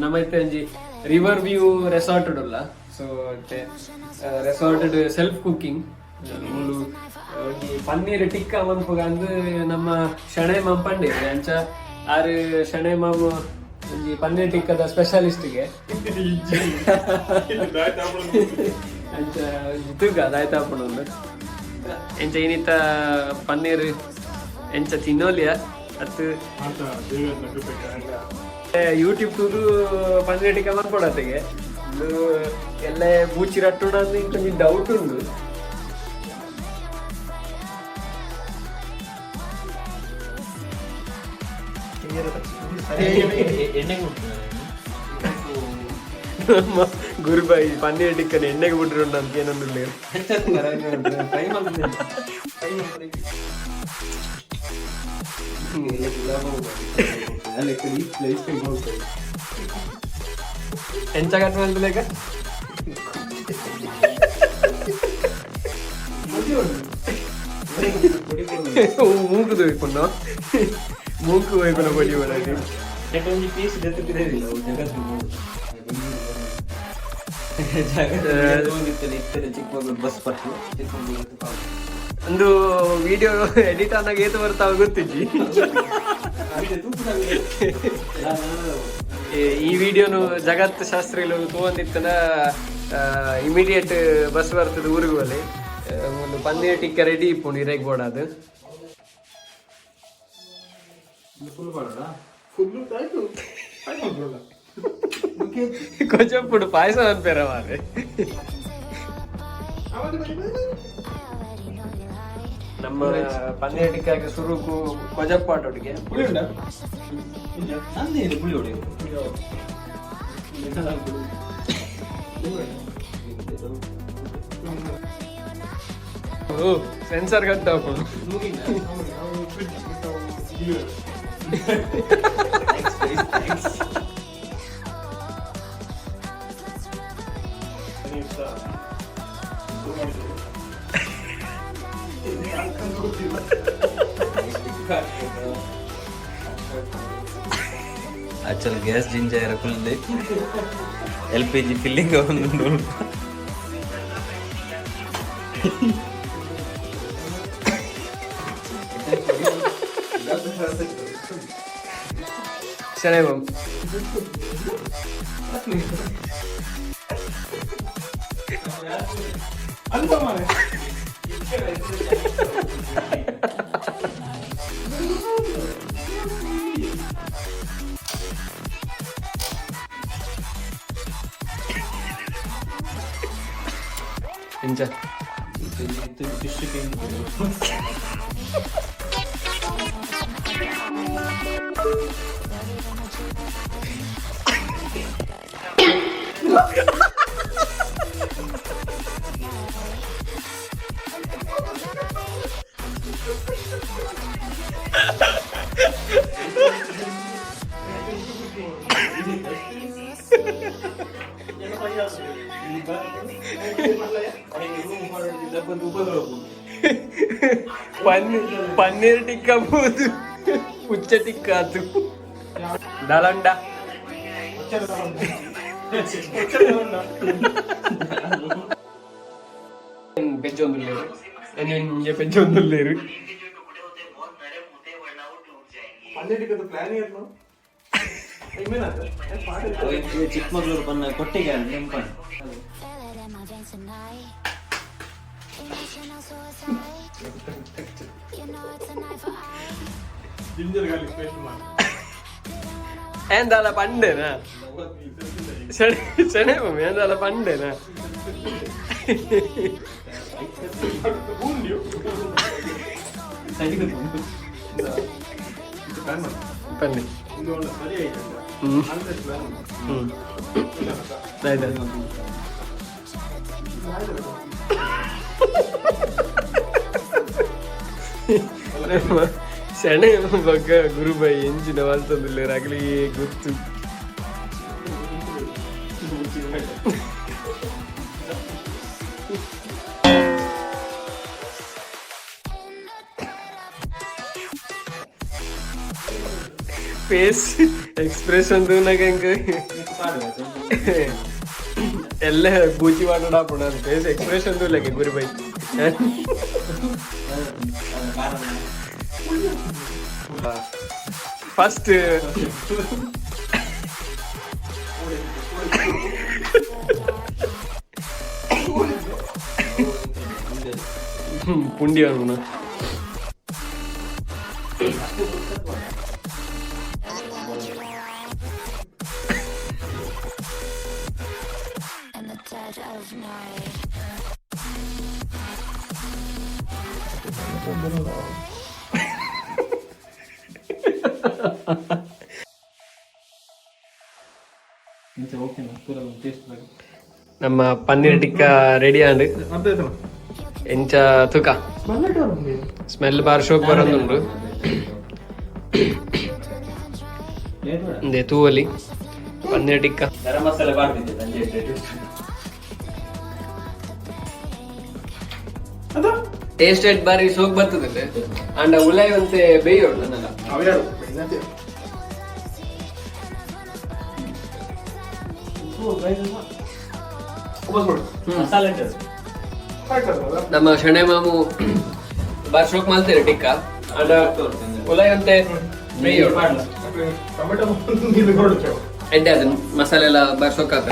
ನಮ್ಮ ಇತ್ತೆ ಒಂಜಿ ರಿವರ್ ವ್ಯೂ ರೆಸಾರ್ಟ್ ಉಲ್ಲ. ಸೊ ರೆಸಾರ್ಟ್ ಸೆಲ್ಫ್ ಕುಕ್ಕಿಂಗ್. ಮೂಲು ಒಂಜಿ ಪನ್ನೀರ್ ಟಿಕ್ಕಾ ಮನ್ಪುಗ ಅಂದ್ ನಮ್ಮ ಶಣೆ ಮಾಮ್ ಪಂಡೆ. ಅಂಚ ಆರ್ ಶಣೆ ಮಾಮ್ ಒಂಜಿ ಪನ್ನೀರ್ ಟಿಕ್ಕದ ಸ್ಪೆಷಲಿಸ್ಟ್ಗೆ. ಅಂಚ ಒಂಜಿ ತೂಕ ದಾಯ್ತ ಆಪುಂಡು. ಎಂಚ ಇನಿತ ಪನ್ನೀರ್ ಎಂಚ ತಿನ್ನೋಲಿಯ ಅತ್ತು? ಯೂಟ್ಯೂಬ್ ತೂದು ಪನ್ನೀರ್ ಟಿಕ್ಕ ಮನ್ಪೊಡತೆಗೆ. ಉಂದು ಎಲ್ಲ ಬೂಚಿ ರಟ್ಟುಣ ಇಂಕೊಂಜಿ ಡೌಟ್ ಉಂಡು. ಎಣ್ಣೆಗೆ. ನಮ್ಮ ಗುರುಬಾಯಿ ಪನ್ನೀರ್ ಟಿಕ್ಕನ ಎಣ್ಣೆಗೆ ಬಿಟ್ರು ಅಂತ ಏನೊಂದು. ಫ್ರೈ. ಎಂಚ ಕಟ್ ಮಾಡ್ಲೇಕ? ಮೂಕು ಹೋಯ್ಪುಂಡು, ಮೂಕು ಹೋಯ್ಪುನ ಪೊಡಿ ಒಳಗೆ. ಒಂಜಿ ಪೀಸ್ ದೆತ್ತುತ್ತಿರಲಿಲ್ಲ ಜಗತ್ತು. ಇತ್ತನೆ ಚಿಕ್ಕಮಗಳೂರು ಬಸ್ ಪಟ್ಟು ಚಿಕ್ಕಮಗಳೂರು. ಒಂದು ವಿಡಿಯೋ ಎಡಿಟ್ ಆನಾಗ ಏತು ಬರ್ತಾವ ಗೊತ್ತಿಜ್ಜಿ. ಈ ವಿಡಿಯೋನು ಜಗತ್ ಶಾಸ್ತ್ರಿಲು ತೂವಂದಿತ್ತನ ಇಮಿಡಿಯೇಟ್ ಬಸ್ ಬರ್ತದೆ ಊರಿಗೆ. ಬಲೆ, ಒಂದು ಪನ್ನೀರ್ ಟಿಕ್ಕ ರೆಡಿ ಇಪ್ಪುಂಡು ಇರೆಗ್ ಬೋಡಾದು. ಫುಲ್ ಮಾಡೋಣ. ಕೊಜಪ್ಪುಡು ಪಾಯಸ ಅನ್ಪೇರ ಮಾರೆ. ನಮ್ಮ ಪನ್ನೀರ್ ಟಿಕ್ಕಾಗೆ ಸುರುಕು ಕೊಜಪ್ಪಾಟೊಟ್ಟಿಗೆ. ಪುಳಿ ಉಂಟಾ? ನಂದೇನು ಪುಳಿ ಹೊಡೆಯುದು? ಓ, ಸೆನ್ಸರ್ ಕಟ್ ಹಾಕೊಂಡು. ಆಕ್ಚುಲ್ ಗ್ಯಾಸ್ ಜಿಂಜಾಯರ ಕುಲ್ಲೆ ಎಲ್ ಪಿ ಜಿ ಫಿಲ್ಲಿಂಗ್ ಒಂದು. ಶರಣೆ ಮಾಮ್. ಎಂಚ? ಫಿಶ್. ಪನ್ನೀರ್ ಟಿಕ್ಕ ಬೋದು ಪುಚ್ಚ ಟಿಕ್ಕ ಆತು ದಲಂಡ. ಪೆಜ್ಜೊಂದುಲ್ಲೇರು, ಎಂಜ ಪೆಜ್ಜೊಂದುಲ್ಲೇರು. ಚಿಕ್ಕಮಗಳೂರು ಬಂದ ಕೊಟ್ಟಿಗೆ ನೆಂಪಣ್ಣ. Feel it in my veins tonight. Emotional suicide. You know it's an eye for eye. Ginger garlic paste ಮಾಡಿ. ಎಂದಾಲ ಪಂಡೆನಾ ಶಣೆ ಶಣೆ ಮಮ್ಮಿ, ಎಂದಾಲ ಪಂಡೆನಾ? ಪನ್ನಿ. ಸರಿ ಆಯ್ತು. ಹ್ಮ್ ಹ್ಮ್ ಆಯ್ತು. ನಮ್ಮ ಶಣೆ ಬಗ್ಗ ಗುರುಬಾಯಿ ಎಂಚಿನ ಮಲ್ತೊಂದುಲ್ಲೆರ್ ಅಗಲಿ ಗೊತ್ತು. ಫೇಸ್ ಎಕ್ಸ್ಪ್ರೆಷನ್ ತೂನಗ ಎಂಕ್ ಎಲ್ಲ ಬೂಚಿ ಮಾತಾಡಾಪುಣ ಫೇಸ್ ಎಕ್ಸ್ಪ್ರೆಷನ್ ತೂಲಗೆ ಗುರು ಬೈ. ಫಸ್ಟ್ ಪುಂಡಿ ಅನ್ಗುಣ. In the dead of night. ನಮ್ಮ ಪನ್ನೀರ್ ಟಿಕ್ಕಾ ರೆಡಿ ಆಂಡ್. ಎಂಚ ತುಕ ಸ್ಮೆಲ್ ಬಾರ್ ಶೋಕ್ ಬರೋದುಂಡು. ಇಂದೆ ತೂವಲಿ ಪನ್ನೀರ್ ಟಿಕ್ಕಾ. ಗರಂ ಮಸಾಲೆ ಬಾಡ್ದಿದ್ದೆ ಸಂಜೆ. ಟೇಸ್ಟ್ ಎಟ್ ಬಾರಿ ಸೋಕ್ ಬರ್ತದೆ ಅಂಡ ಉಲಾಯ್ ಒಂತೆ ಬೇಯೋಡು ನನ್ನಲ್ಲ. ಅವ್ಯಾರು. ಮಸಾಲೆ ಉಂಟು. ನಮ್ಮ ಶಣೆ ಮಾಮು ಬಾರ್ ಶೋಕ್ ಮಾಡ್ತಾರೆ ಟಿಕ್ಕಾ, ಅಂಡ ಉಲಾಯ್ ಒಂತೆ ಬೇಯೋಡು. ಟೊಮೆಟೊ ನೀರು ಕೊಡುತ್ತೇವೆ. ಎಡ್ಡೆ ಅದನ್ನ ಮಸಾಲೆ ಎಲ್ಲ ಬಾರ್ ಶೋಕ್ ಹಾಕ.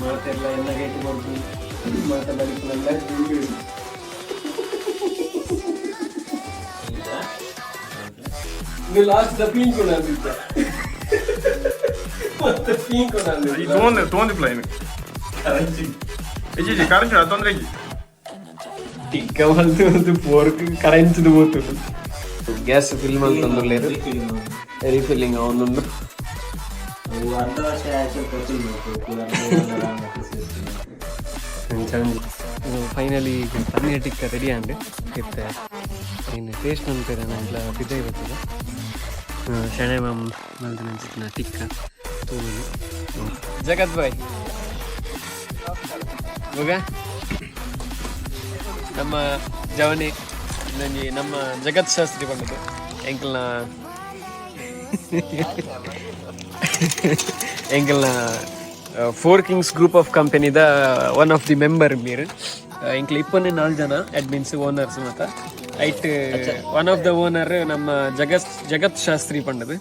ಮಾತೆಲ್ಲ ಎಲ್ಲ ಗೇಟ್ ಕೊಡ್ತು ಮಾತ ಬಲಿಪುನಲ್ಲ. ಇದು ಲಾಸ್ಟ್ the ಪೀಂಕೊಣ ಅಂದಿದ್ದ ಮತ್ತೆ ಪೀಂಕೊಣ ಅಂದಿದ್ದ. ತೊಂದ್ರೆ ತೊಂದ್ರೆ ಪ್ಲೈನ್ ಇಜ್ಜಿ ಕರೆಂಟ್ ತೊಂದ್ರೆ ಇಜ್ಜಿ. ಟಿಕ್ಕ ಮಲ್ತು ಒಂದು ಪೋರ್ಕ್ ಕರೆಂಚದು ಪೋತುಂಡು. ಗ್ಯಾಸ್ ಫಿಲ್ ಮಲ್ತೊಂದುಲ್ಲೆರ್, ರೀಫಿಲ್ಲಿಂಗ್ ಅವೊಂದುಂಡು. ಅವು ಅರ್ಧ ವರ್ಷ ಆಯ್ತು ಗೊತ್ತಿಲ್ಲ. ಫೈನಲಿ ಪನ್ನೀರ್ ಟಿಕ್ಕ ರೆಡಿ ಆಂಡ್. ಇತ್ತೆ ಇನ್ನು ಟೇಸ್ಟ್ ಮನ್ಪೆರೆ ನಂಟ್ಲ ಪಿದೈ ಬರ್ತದೆ. ಶಣೆ ಮಾಮ್ ಮಲ್ದಿನ ಟಿಕ್ಕ ತೂವೊಲಿ. ಜಗತ್ ಬಾಯ್ ಮಗ ನಮ್ಮ ಜವನಿ ನಂಜಿ ನಮ್ಮ ಜಗತ್ ಶಾಸ್ತ್ರಿ ಪಂಡದು ಎಂಕಲ್ನ ಎಂಕಲ್ನ ಫೋರ್ ಕಿಂಗ್ಸ್ ಗ್ರೂಪ್ ಆಫ್ ಕಂಪನಿದ one of the member Mir. ಎಂಕ್ಲ ಇಪ್ಪನ್ನೇ ನಾಲ್ಕು ಜನ ಅಡ್ಮಿನ್ಸ್ ಓನರ್ಸ್ ಮತ್ತ ಐಟ್ ಒನ್ ಆಫ್ the owner ನಮ್ಮ ಜಗತ್ ಜಗತ್ ಶಾಸ್ತ್ರಿ ಪಂಡದು.